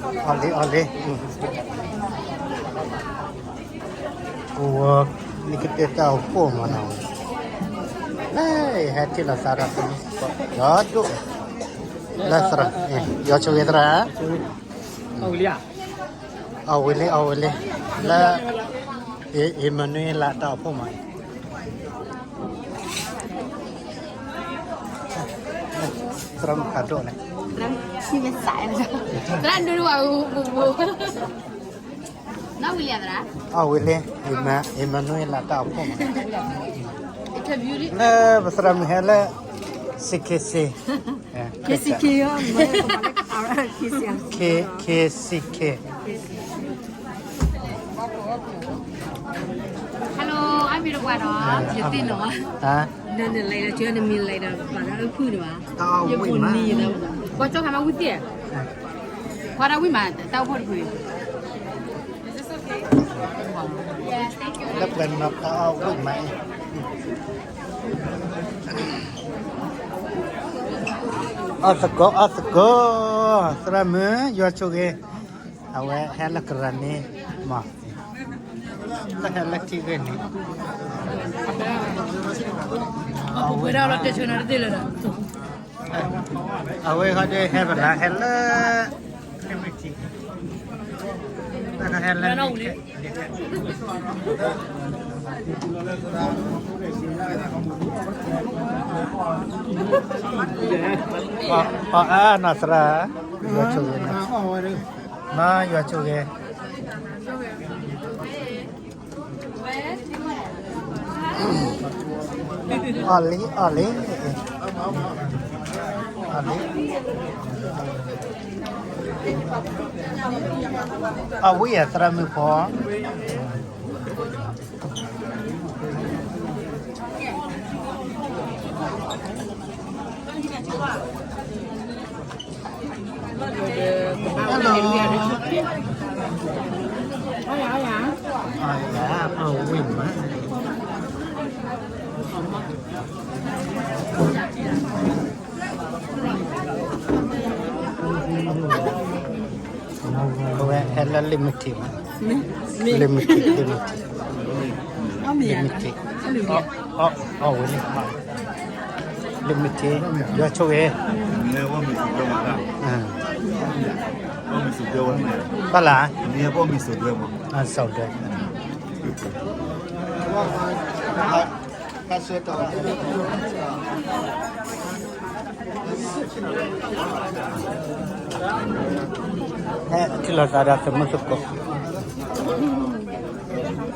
အီၣ်လံ အီၣ်လံ, ကဝီၤ နကတဲတၢ်အိၣ်ဖှိၣ်မးနီၤ, လၢဟဲထံၣ်လိာ်သးဒီး ယီၤဒိၣ်, လၢသရၣ်, ယီၤဆိၣ်ဂ့ၤသရၣ်, အီၣ်ဝံၤလံ အီၣ်ဝံၤလံ, လၢ အ့မနွ့လးတၢ်အိၣ်ဖှိၣ်မး, သရၣ်မုၣ်ဖးဒိၣ်န့ၣ်, သရၣ်ဒိၣ်ဝဲ, အီၣ်ဝံၤလံ, အ့မနွ့လးတၢ်အိၣ်ဖှိၣ်မး, လၢပသရၣ်မုၣ်ဟဲလၢ စံးက့ၤစံး, စံးက့ၤ, စံးက့ၤ, Hello, အမံၤတကွၢ်ဒီး, ယသ့ၣ်နီၣ်, နမံၤလံဒီး ပာ်ဒီးအဖုၣ်န့ၣ်ဘၣ်, ယဖိနံၤ, ပှၤကၠီခါမးဝံသ့ၣ်, ပှၤဒီးဝံမး တၢ်အိၣ်ဖှိၣ်တဖု, လၢပှဲၤနီၢ်တၢ်အိၣ်ဝံမး, အီၣ်သကိး အီၣ်သကိး, သရၣ်မုၣ် ယွၤဆိၣ်ဂ့ၤ, အဝဲဟဲလၢကရၢန့ၣ်မး, လၢဟဲလၢထံဂ့ၢ်န့ၣ်, အဝဲ, အဝဲဃီဒီးဟဲပလၢ် ဟဲလၢ အီၣ်အါနီၢ်သရၣ်, ယွၤဆိၣ်ဂ့ၤ, နီၢ်ယွၤဆိၣ်ဂ့ၤ, အီၣ်လံ အီၣ်လံ, အီၣ်လံ, အီၣ်ဝံဧါ သရၣ်မုၣ်ဖိ Hello. အီၣ်ဝံမး, အဝဲဟဲလၢလံာ်မုၢ်ထံးမး, လံာ်မုၢ်ထံး, လံာ်မုၢ်ထံး, လံာ်မုၢ်ထံး, အီၣ်ဝံလံ, လံာ်မုၢ်ထံး, ယွၤဆိၣ်ဂ့ၤ, ဘၣ်လၢ, စီၤဒၢ, ဟဲထံၣ်လိာ်သးဒီးသမုၣ်သကိး,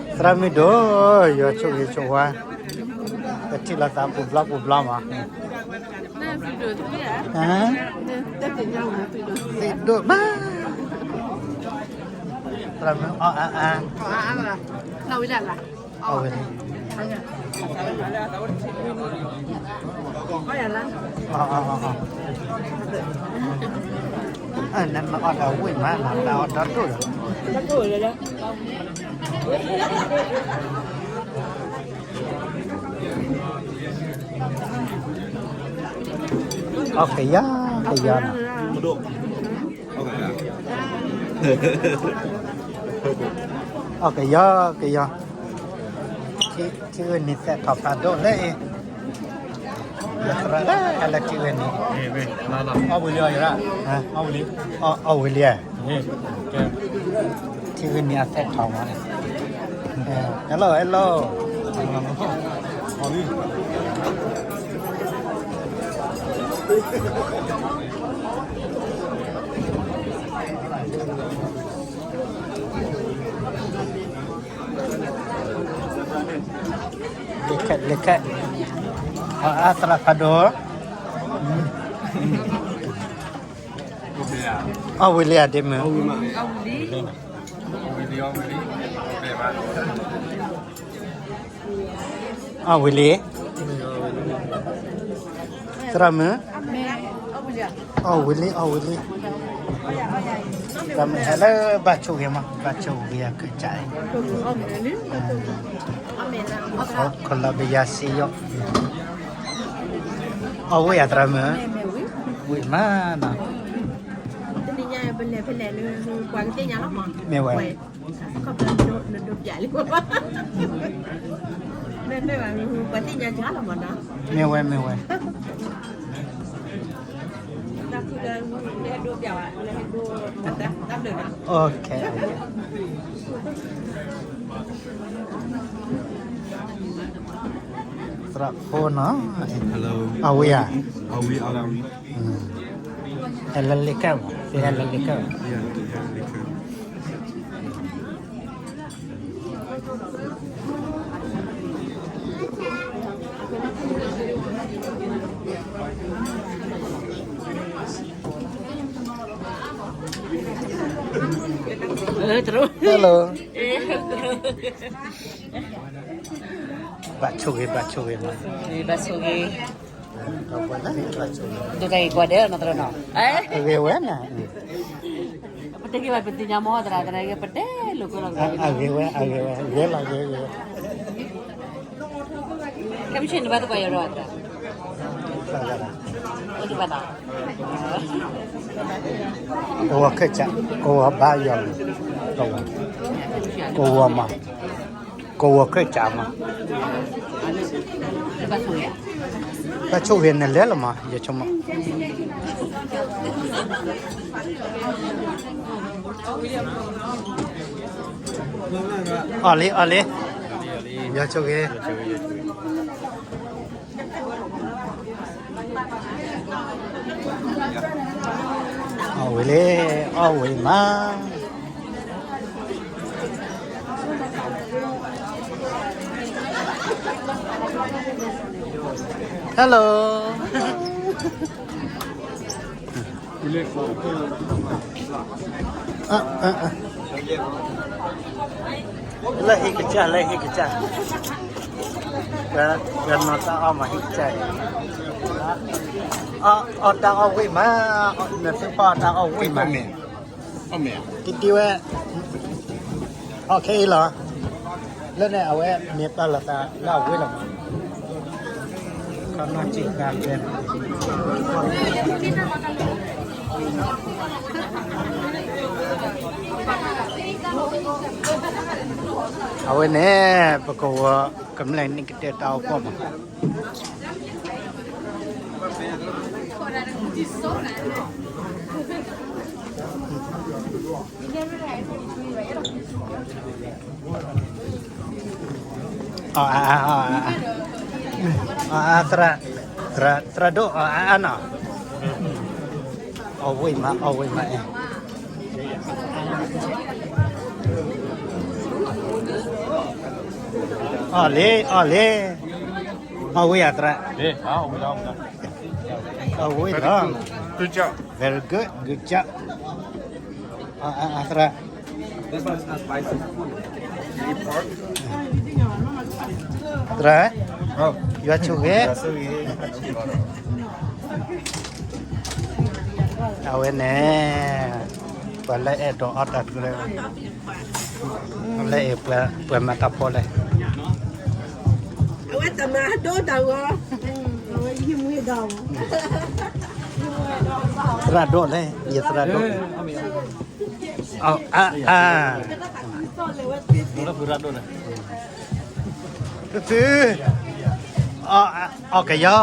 သရၣ်မုၣ်ဒိၣ်, ယွၤဆိၣ်ဂ့ၤဆိၣ်ဝါ, ပထံၣ်လိာ်သးပူၤဘျီပူၤဘျီမး, သ့ၣ်ဒိၣ်ဘၣ်, သရၣ်မုၣ်အီၣ်အါအါ, အီၣ်ဝံလံ, နမ့ၢ်အီၣ်ဒီးဝံၣ်မးနီၤ နအီၣ်ဒီဒိၣ်ဒီး, အီၣ်ကယီကယီနီၤ, အီၣ်ကယီကယီ, ထံဂုၢ်နံၤသဲးထီၣ်ဖးဒိၣ်လၢအံၤ, လၢထံဂုၢ်နံၤ, အီၣ်ဝံၤလံဧါ, အီၣ်ဝံၤလံဧါ, ထံဂုၢ်နံၤအသဲးထီၣ်မးန့ၣ်, hello hello, လၢခဲ, လၢခဲ, အသရၣ်ဖးဒိၣ်, အီၣ်ဝံၤလံဧါ ဒ့မုၣ်, အီၣ်ဝံၤလံ, သရၣ်မုၣ်, အီၣ်ဝံၤလံ အီၣ်ဝံၤလံ, သရၣ်မုၣ်ဟဲလၢဘၣ်ဆိၣ်ဂ့ၤမး ဘၣ်ဆိၣ်ဂ့ၤအကစၢ်အံၤ, ခီလီၤဘယၤစံယီၤ, အီၣ်ဝံၤဧါ သရၣ်မုၣ်, ဝံၤမးနီၤ, တနံၤညါပလဲၤ ဖဲလဲၣ်လၢပှၤကသ့ၣ်ညါလီၤမး, မ့ၢ်ဝဲ, ခီဖျိနဒိးပျးလံ, မ့ၢ်မ့ၢ်ဘၣ် ပှၤသ့ၣ်ညါစှၤလီၤမးနီၤ, မ့ၢ်ဝဲ မ့ၢ်ဝဲ, တၢ်ဖုလၢနဟဲဒိးပျးဝဲ နဟဲဒိးတၢ်ဘျုးနီၤ, သရၣ်ဖိနီၤ, အဝံၤဧါ, ဟဲလၢလ့ကၢ်မး, ဟဲလၢလ့ကၢ်မး. Hello. ဘၣ်ဆိၣ်ဂ့ၤ ဘၣ်ဆိၣ်ဂ့ၤမး, ဘၣ်ဆိၣ်ဂ့ၤ, ဒိးတၢ်ဂ့ၤကွၢ်ဒဲးနီၤတရၢနီၤ, အဂ့ၤဝဲနီၤ, ပတဲက့ၤဘၣ်ပသ့ၣ်ညါမီၢ်သရၣ်သရၣ်ဂ့ၤ ပတဲလိာ်ကွဲလီၤ, အဂ့ၤဝဲ အဂ့ၤဝဲ ဂ့ၤလီၤ ဂ့ၤဂ့ၤ, ခဲမုၢ်ဆ့ၣ်နဘၣ်သကွၢ်ယီၤဒီးသရၣ်, အိၣ်ဒံးဘၣ်နီၤ, ကဝီၤခၢၣ်စး, ကဝီၤဘါယွၤ, ကဝီၤ, ကဝီၤမး, ကဝီၤခၢၣ်စးမး, ဘၣ်ဆိၣ်ဂ့ၤနလဲၤလီၤမး ယဆိကမိၣ်, အီၣ်လံ အီၣ်လံ, ယဆိကမိၣ် အီၣ်ဝံၤလံ, အီၣ်ဝံၤမး, Hello. လၢဟံၣ်ကစၢ် လၢဟံၣ်ကစၢ်, ဝဲနီၢ်တၢ်အီၣ်မးဟံၣ်ကစၢ်, အီၣ်တၢ်အီၣ်ဝံၣ်မး, နသုဖီၣ်တၢ်အီၣ်ဝံၣ်မး, တံတံဝဲ, အီၣ်ခဲအံၤလီၤ, လၢန့ၣ်အဝဲမ့ၢ်ပာ်လီၤသးလၢအဝံၣ်လီၤမး, ခီနီၢ်စံၣ်သးကဲ အဝဲန့ၣ် ပကဝီၤကမျၢၢ်န့ၣ်ကတဲတၢ်အိၣ်ဖှိၣ်မး, အီၣ်အါအါ, အီၣ်အါအါ, သရၣ်, သရၣ်ဒိၣ်အီၣ်အါအါနီၤ, အီၣ်ဝံၣ်မး အီၣ်ဝံၣ်မးအဲ, အီၣ်လံ အီၣ်လံ, အီၣ်ဝံၣ်ဧါသရၣ်, အီၣ်ဝံၣ်လီၤ, very good, good job, သရၣ် သရၣ်, ယွၤဆိၣ်ဂ့ၤ, အဝဲန့ၣ်, ပှၤလၢအဲၣ်ဒိးအီၣ်တၢ်ကျဲ, လၢအဲၣ်ပှၤမၤတၢ်ဖိလဲၣ်, အဝဲတမၤဒိတၢ်ဂီၤ, သရၣ်ဒိၣ်လဲၣ်, ယသရၣ်ဒိၣ်, အါအါ, ဖုဖု, အီၣ်ကယီ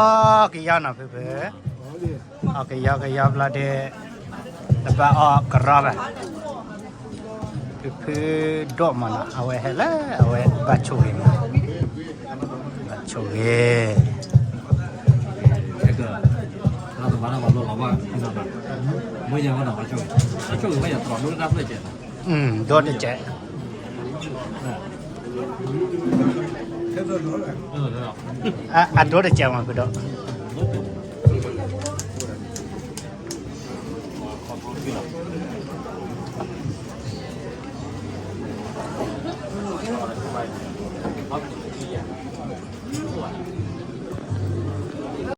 ကယီနီၤဖုဖု, အီၣ်ကယီကယီဘျီဒီး, တဘၣ်အီၣ်ကရီဘၣ်, ဖုဖုဒိၣ်မးနီၤ အဝဲဟဲလၢအဝဲဘၣ်ဆိၣ်ဂ့ၤမး, ဘၣ်ဆိၣ်ဂ့ၤ ဒိၣ်တကဲး, အဒိၣ်တကဲးမးဖုဒိၣ်, အ